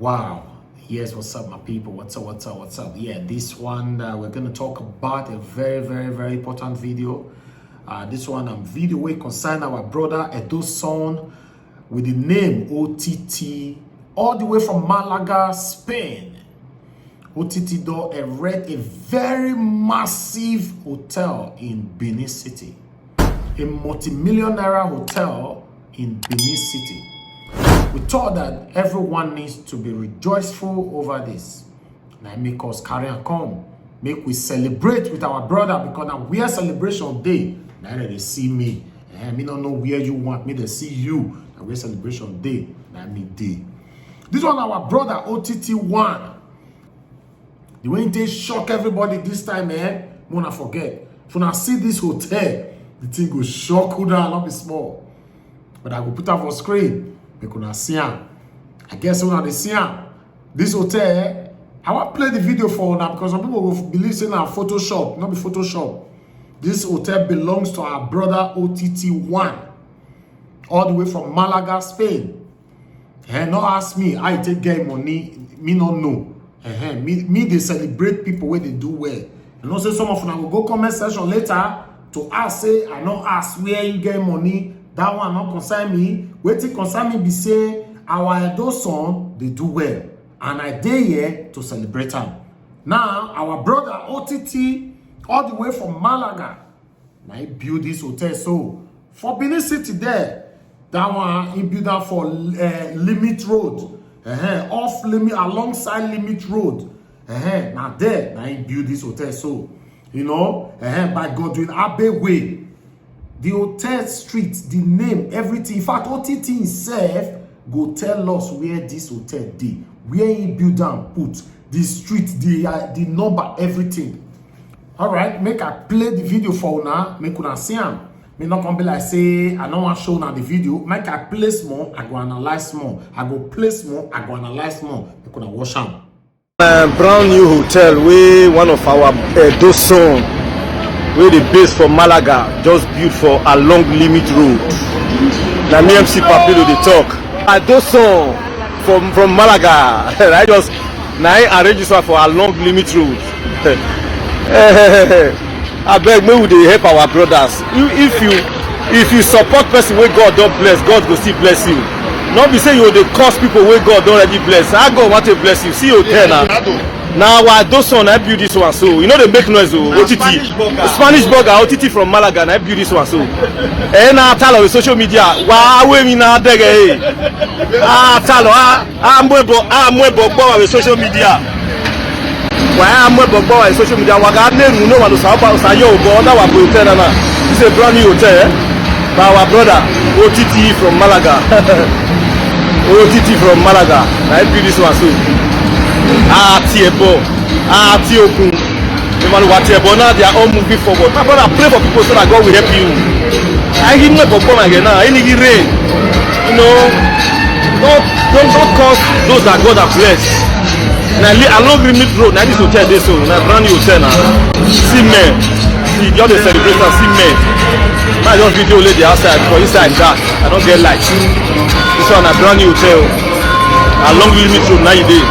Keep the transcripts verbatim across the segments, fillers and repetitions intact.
Wow. Yes, what's up, my people? What's up, what's up, what's up? Yeah, this one, uh, we're gonna talk about a very, very, very important video. Uh, this one, um, video wey concern our brother Edo Son with the name O T T, all the way from Malaga, Spain. O T T don erect a very massive hotel in Benin City, a multimillionaire hotel in Benin City. We thought that everyone needs to be rejoiceful over this. Na make us carry am come, make we celebrate with our brother, because na where celebration dey, na dem dey see me. Eh, me no know where you want me to see you. Na where celebration dey, na me dey. This one, our brother O T T one. The way they shock everybody this time, eh? Mona forget. If una see this hotel, the thing go shock you down, not be small. But I go put am for screen, make una see am. I guess una dey see am. This hotel, eh? I wan play the video for una because some people go believe say na Photoshop, not be Photoshop. This hotel belongs to our brother O T T one, all the way from Malaga, Spain. Eh, no ask me how you take get money, me no know. Eh, me, me dey celebrate people wey dey do well. You know say some of una go go comment section later to ask say I no ask where you get money. That one no concern me. Wetin concern me be say our Edo Son dey do well, and I dey here to celebrate am. Now our brother O T T, all the way from Malaga, na he build this hotel so for Benin City there. That one he build am for uh, Limit Road, uh-huh, off Limit, alongside Limit Road. Uh-huh. Na there na he build this hotel so, you know, uh-huh, by Godwin Abbey Way. The hotel street, the name, everything. In fact, O T T himself go tell us where this hotel dey, where he build am put, the street, the uh, the number, everything. All right, make I play the video for una, make una see am. Me no come be like say I no wan show una the video. Make I play small, I go analyze small. I go play small, I go analyze small. Make una watch am. Uh, brand new hotel wey one of our Edo Son wey dey base for Malaga just build for along Limit Road. Na me M C Papilo dey talk. Edo Son from from Malaga. I just na I arrange this one for along Limit Road. Abeg, make we dey help our brothers. If you if you support person wey God don bless, God go still bless you. No be say you go dey curse people wey God don already bless. How God wan take bless you? See hotel na. Na our Edo Son na build this one so. You no dey make noise o. O T T. Spanish blogger O T T from Malaga na build this one so. Eh, na talo social media. Wa we mi na dege eh. Ah, talo ah. Amwebo amwebo gbọ́ wa social media. Wa amwebo gbọ́ wa social media. Wa ga ne ru no wa lo sa ba sa yo bo na wa bo hotel na. This is a brand new hotel, eh? By our brother O T T from Malaga. O T T from Malaga. Na build this one so. Ah, Tiebo. Ah, Tiokun. Emmanuel Watiebo, now they are all moving forward. My brother, pray for people so that God will help you. I give me for born again now. Any rain, you know, don't don't don't curse those that God have blessed. Now I love Limit Road. Now this hotel dey so. Now brand new hotel now. See men, see just dey celebrate and see men. Now just video lady outside for inside that. I don't get light. This one na brand new hotel. Along Limit Road now you dey.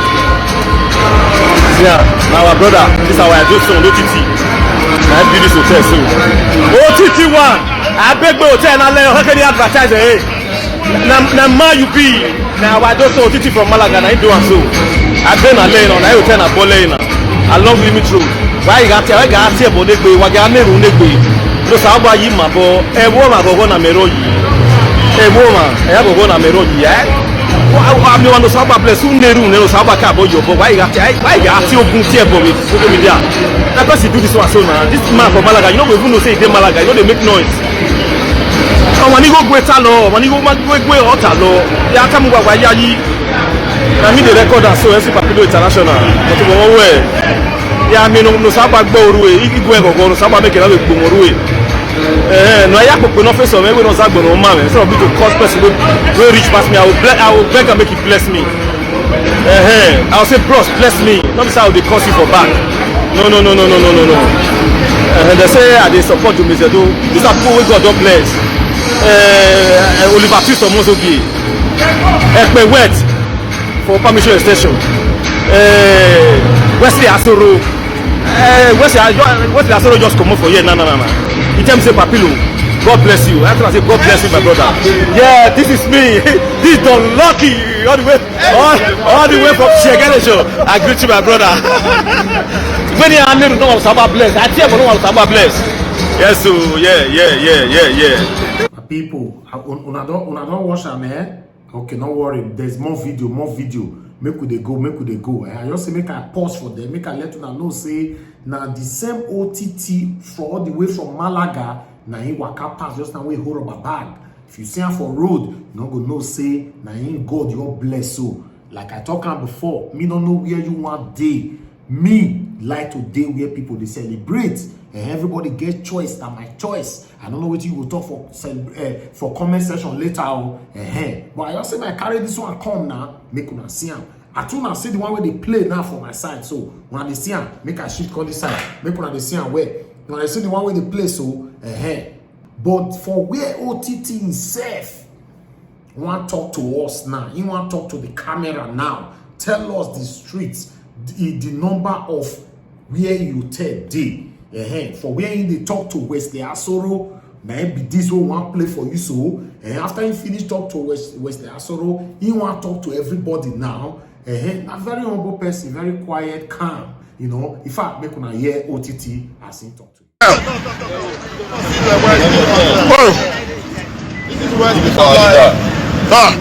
Yeah, na our brother, this our Edo Son, O T T. Na him build this hotel so. O T T one, Abegbe Hotel na lẹ́yìn ọ̀hún kẹ́ni advertise ẹ̀. Na na ma you be, na our Edo Son O T T from Malaga na him do am so. Abeg na lẹ́yìn náà, na him hotel na bọ́ lẹ́yìn náà. Along Limit Road. Why you gats why you gats tell Bonegbe, why you gats meru Negbe? No sa ọba yi ma bọ, ẹ wo ma bọ na mero yi. Ẹ wo ma, ẹ bọ na mero yi, eh? Ami wan no sa ọba bless u neru ne no sa ọba ka bọ yo bọ. Why you gats why you gats tell ogun tell bọ with social media? Na person do this one so na. This man for Malaga, you no go even know say he dey Malaga, you no dey make noise. Ọmọ ní gbogbo ẹ̀ta lọ, ọmọ ní gbogbo ẹ̀ta lọ. Ya ká mú wàwá yá yí. Na me dey record am so, M C Papilo International. Mo ti mọ̀ wọ́n wẹ̀. Ya mi no no sábà gbọ́ oru e, igwe gogo no sábà make na we gbọ́ oru e. Eh, no ya popo no face o me we no sagbo no ma me. So be to cause person wey wey rich pass me, I will bless, I will beg am make he bless me. Eh, eh, I will say, "Bros, bless me." No be say I will dey curse you for back. No, no, no, no, no, no, no, no. Eh, they say I dey support Jomizedo. These are people wey God don bless. Eh, Oliver Twist of Mozogi. Ekpe Wet. For Permission Extension, uh, Wesley Asoro, uh, Wesley, Wesley Asoro just come up for here. No, no, no, no. He tell me say, "Papilo, God bless you." I tell him, "Say, God bless you, my brother." Yeah, this is me. This is Don Lucky, all the way, all, all the way from Shegele show. I greet you, my brother. When you are no one Saba bless, I tell you no one Saba bless. Yes, so yeah, yeah, yeah, yeah, yeah. My people, uh, un- una don una don watch am, eh? Okay, no worry. There's more video, more video. Make we dey go, make we dey go. Eh? I just say make I pause for them, make I let una know say na the same O T T for all the way from Malaga. Na him waka pass just now wey hold rubber bag. If you see am for road, you no go know say na him God your bless. So, like I talk am before, me no know where you want dey. Me like to dey where people dey celebrate. And everybody get choice, na my choice. I don't know what you go talk for cel- uh, for comment section later on. Uh-huh. But I just say I carry this one come now, make una see am. I too now see the one where they play now for my side. So when they see am, make I shift come this side. Make una dey see am well. When I see the one where they play, so uh-huh. But for where O T T himself want talk to us now, he want talk to the camera now. Tell us the streets, the, the number of where you tell day. Uh-huh. For where he dey talk to Wesley Asoro, na him be this wey wan play for you so. And after he finish talk to Wes- Wesley Asoro, he wan talk to everybody now. Uh-huh. Na very humble person, very quiet, calm. You know, in fact, make una hear O T T as he talk to you. Oh, This is Wesley Saba. ah.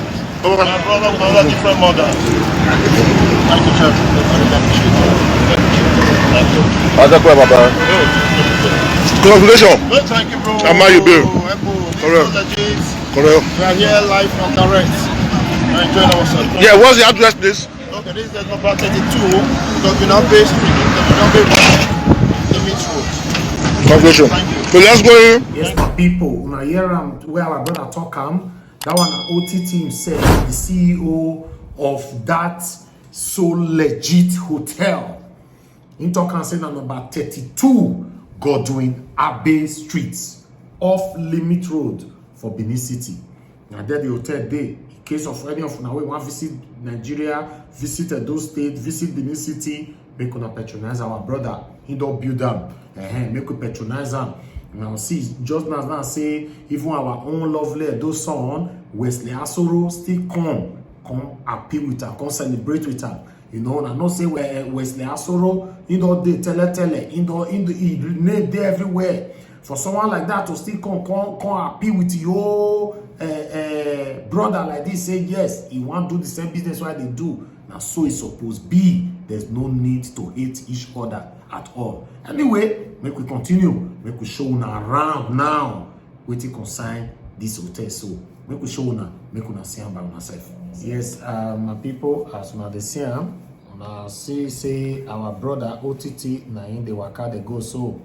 My brother with another different mother. Thank you, church. Thank you. Adakwa Baba. Congratulations. No, thank you, bro. Am I you, bro? Epo, Correct. Brother James. Correct. We are here live from Tarrant. We're enjoying ourselves. Yeah, what's the address, please? Okay, this is the number thirty-two. Dogbin Abbey Street. Dogbin Abbey Street. Limit Road. Congratulations. So let's go in. Yes, my people. Una hear am where our brother talk am. That one na O T T himself, the C E O of that so legit hotel. He talk am say na number thirty-two Godwin Abbey Street off Limit Road for Benin City. Na there the hotel dey. In case of any of una wey wan visit Nigeria, visit Edo State, visit Benin City, make una patronize our brother. He don build am. Uh-huh. Make we patronize am. Now see, just now now say even our own lovely Edo son, Wesley Asoro, still come, come happy with am, come celebrate with am. You know, I know say we- Wesley Asoro, he don dey tele tele, he don he, he name dey everywhere. For someone like that to still come come come happy with your uh, uh, brother like this, say yes, he wan do the same business wey they do. Na so e suppose be. There's no need to hate each other at all. Anyway, make we continue. Make we show una around now wetin concern this hotel. So make we show una, make una see am by una sef. Yes, uh, my people, as una dey see am, una see say our brother O T T na him dey waka dey go so.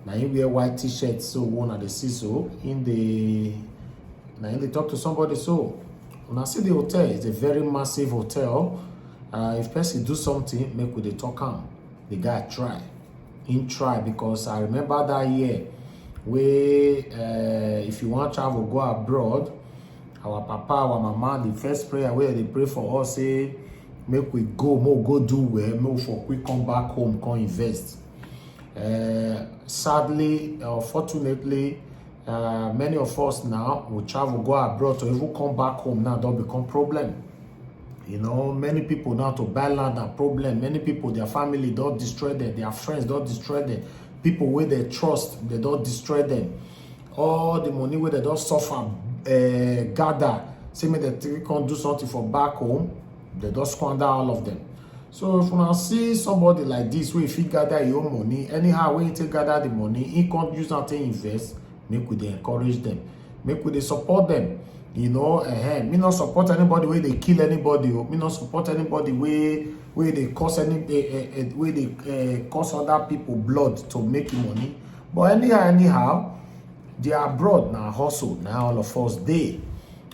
Na him wear white t-shirt so wey una dey see so. Him dey na him dey talk to somebody so. Una see the hotel, it's a very massive hotel. Uh, if person do something, make we dey talk am. The guy try. He try because I remember that year wey uh, if you wan travel go abroad, our papa, our mama, the first prayer wey dem dey pray for us say make we go, make we go do well, make we for quick come back home, come invest. Uh, sadly, unfortunately, uh, many of us now will travel go abroad to even come back home now don become problem. You know, many people now to buy land na problem. Many people, their family don destroy them, their friends don destroy them, people wey dem trust, dem don destroy them. All the money wey dem don suffer, uh, gather, say make dem take come do something for back home, dem don squander all of them. So if una see somebody like this wey fit gather your own money, anyhow wey he take gather the money, he come use am take invest, make we dey encourage them, make we dey support them. You know, eh, me not support anybody wey dey kill anybody, o. Me not support anybody wey wey dey cause any eh, eh, eh, wey dey eh, cause other people blood to make money. But anyhow, anyhow, the abroad na hustle, na all of us dey.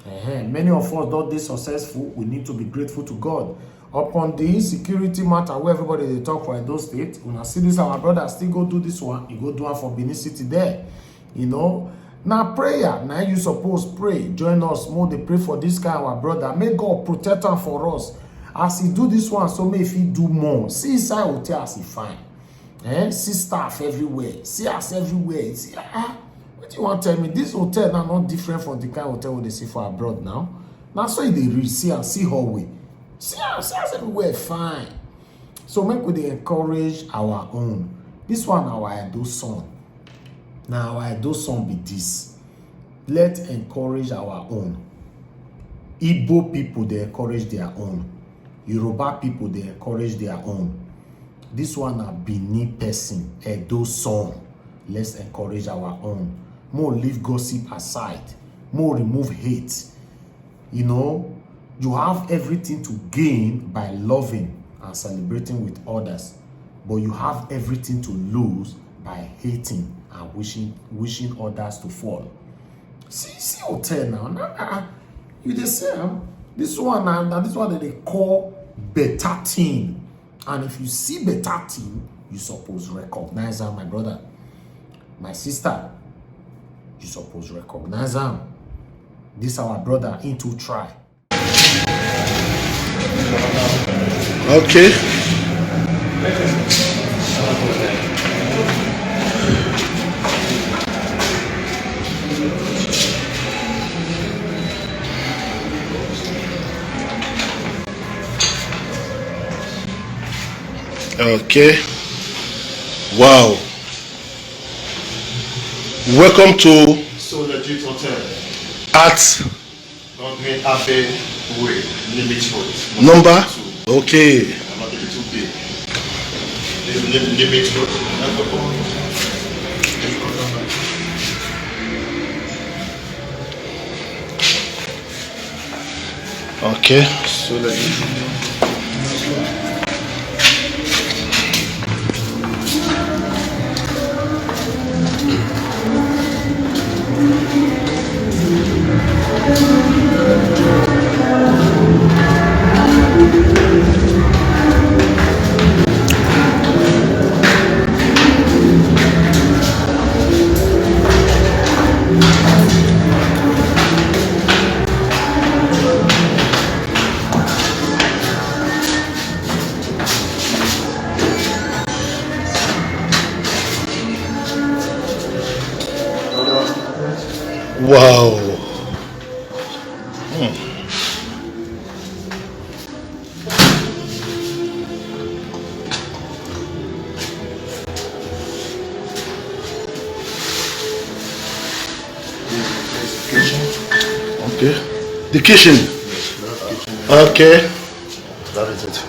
Eh, many of us don dey successful. We need to be grateful to God. Upon the insecurity matter wey everybody dey talk for Edo State, una see this our brother still go do this one, he go do am for Benin City there. You know, na prayer na you suppose pray. Join us, make we dey pray for this kind our brother. May God protect am for us. As he do this one, so make he do more. See inside hotel as he fine. Eh? See staff everywhere. See us everywhere. See, ah, what do you want to tell me? This hotel now not different from the kind of hotel wey dey see for abroad now. Now so e dey reach. See am, see hallway. See am, see us everywhere fine. So make we dey encourage our own. This one na our Edo son. Na our Edo son be this. Let's encourage our own. Igbo people dey encourage their own. Yoruba people dey encourage their own. This one na Benin person, Edo son. Let's encourage our own. More leave gossip aside. More remove hate. You know, you have everything to gain by loving and celebrating with others, but you have everything to lose by hating and wishing wishing others to fall. See, see hotel now. Now, ah, ah, you dey see am. This one na, na this one that they call better thing. And if you see better thing, you suppose recognize am, my brother, my sister. You suppose recognize am. This our brother, he too try. Okay. Okay. Wow. Welcome to So Legit Hotel, at Godwin Abbey Way, Limit Road. number. Two. Okay. I'm a little big. Lim- Limit Road. Okay. So Legit. Wow. Okay. The kitchen. Okay. That is it.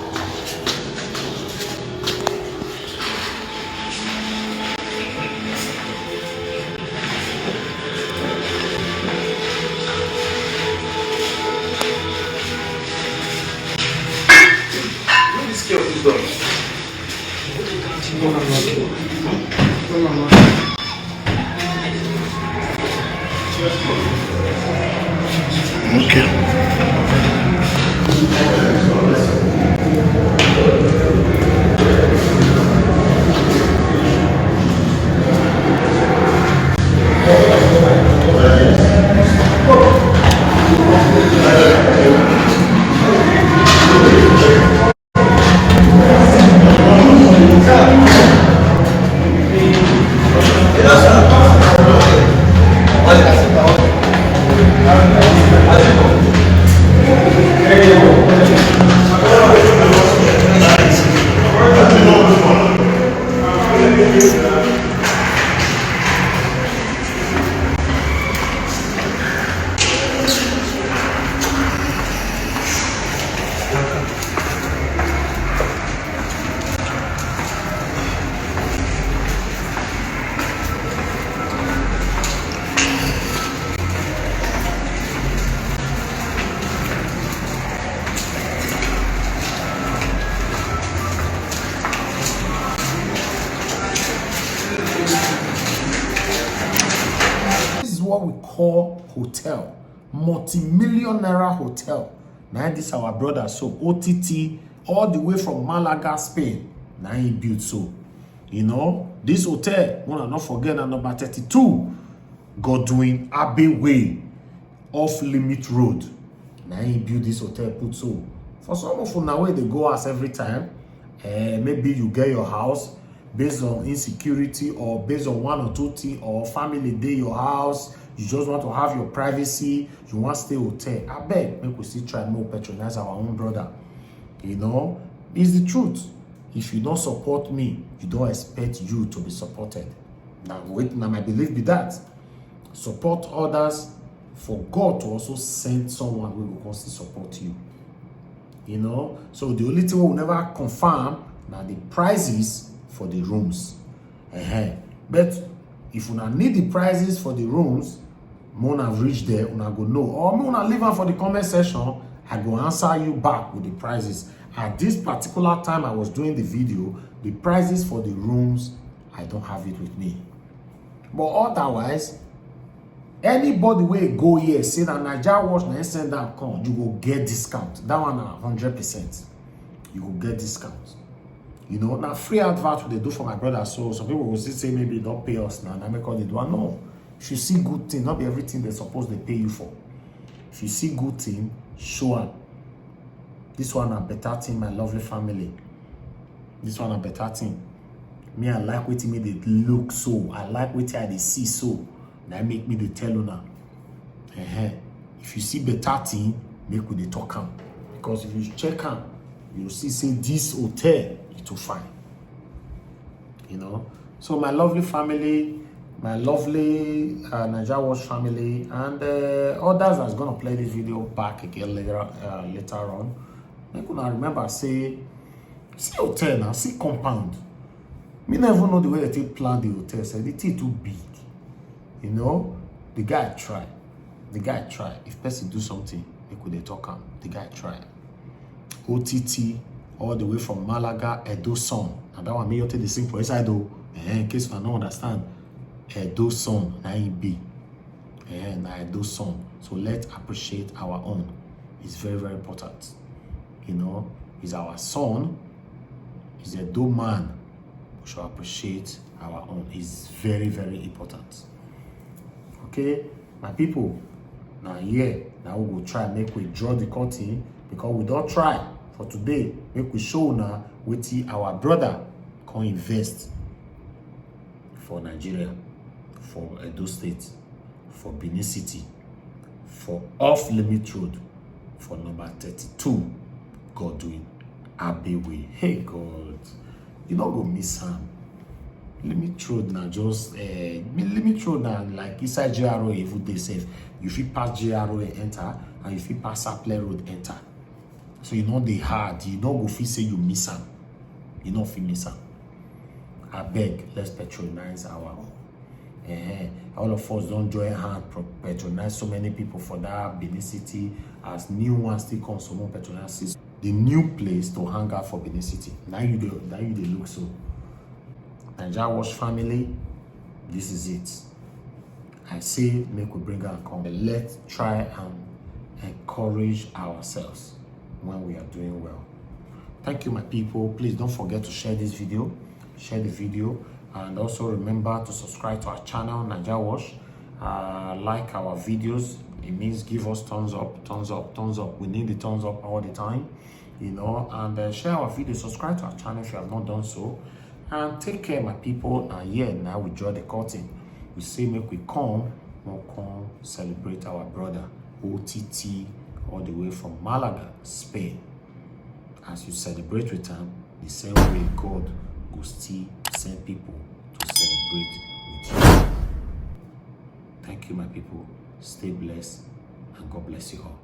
Okay. This is what we call hotel, multi-million naira hotel. Now this our brother so O T T, all the way from Malaga, Spain. Now he built so. You know, this hotel, wanna not forget, na number thirty-two, Godwin Abbey Way, off Limit Road. Now he built this hotel, put so. For some of una wey dey go house every time, eh, maybe you get your house based on insecurity or based on one or two things, or family dey your house, you just want to have your privacy, you wan stay hotel, abeg, make we still try make we patronize our own brother. You know, it's the truth. If you don support me, you don expect you to be supported. Na wetin, na my belief be that. Support others for God to also send someone wey go come still support you. You know, so the only thing we never confirm na the prices for the rooms. Ehen. But if una need the prices for the rooms, make una reach there, una go know. Or make una leave am for the comment section, I go answer you back with the prices. At this particular time I was doing the video, the prices for the rooms, I don't have it with me. But otherwise, anybody wey go here say na Naija Watch na him send am come, you go get discount. That one na hundred percent. You go get discount. You know, na free advert we dey do for my brother. So some people go still say maybe you don pay us now, na make all dey do am. No. If you see good thing, not be everything they suppose dey pay you for. If you see good thing, show am. This one na better thing, my lovely family. This one na better thing. Me, I like wetin me dey look so. I like wetin I dey see so. Na make me dey tell una. Ehen. If you see better thing, make we dey talk am. Because if you check am, you see say this hotel, e too fine. You know. So my lovely family, my lovely uh, Naija Watch family, and uh, others that's gonna play this video back again later, uh, later on. Make una remember say, see hotel now, see compound. Me never know the way they take plan the hotel. Say the thing too big. You know, the guy try. The guy try. If person do something, make we dey talk am. The guy try. O T T, all the way from Malaga, Edo Sun. And that one me you take the sing for inside though. Eh, in case I don't understand, Edo Sun, na him be. Eh, na Edo Sun. So let's appreciate our own. It's very, very important. You know, he's our son. He's a Edo man. We should appreciate our own. It's very, very important. Okay, my people, now here, now we go try make we draw the curtain because we don't try for today. Make we show now wetin our brother can invest for Nigeria, for Edo State, for Benin City, for off Limit Road, for number thirty-two, Godwin Abbey Way. Hey God, you no go miss am. Limit Road na just uh, Limit Road na like inside G R O even dey safe. You fit pass G R O enter and you fit pass Sapele Road enter. So you know they hard. You no go fit say you miss am. You no fit miss am. Abeg, let's patronize our own. Eh, all of us don't join hand pro- patronize so many people for that Benin City. As new one still comes, so more patronize the new place to hang out for Benin City. Now you do, now you dey look so. Naija Watch family, this is it. I say make we bring am come. Let's try and encourage ourselves when we are doing well. Thank you, my people. Please don't forget to share this video. Share the video, and also remember to subscribe to our channel, Naija Watch. Uh, like our videos. It means give us thumbs up, thumbs up, thumbs up. We need the thumbs up all the time, you know. And uh, share our video, subscribe to our channel if you have not done so. And take care, my people. And yeah, now we draw the curtain. We say make we come, we come celebrate our brother O T T all the way from Malaga, Spain. As you celebrate with am, the same way God go still send people to celebrate with you. Thank you, my people. Stay blessed, and God bless you all.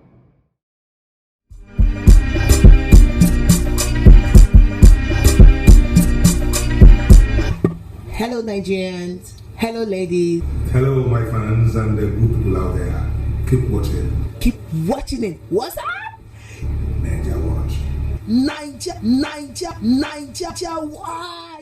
Hello, Nigerians. Hello, ladies. Hello, my fans and the good people out there. Keep watching. Keep watching it. What's up? Naija Watch. Niger, Niger, Niger, Niger.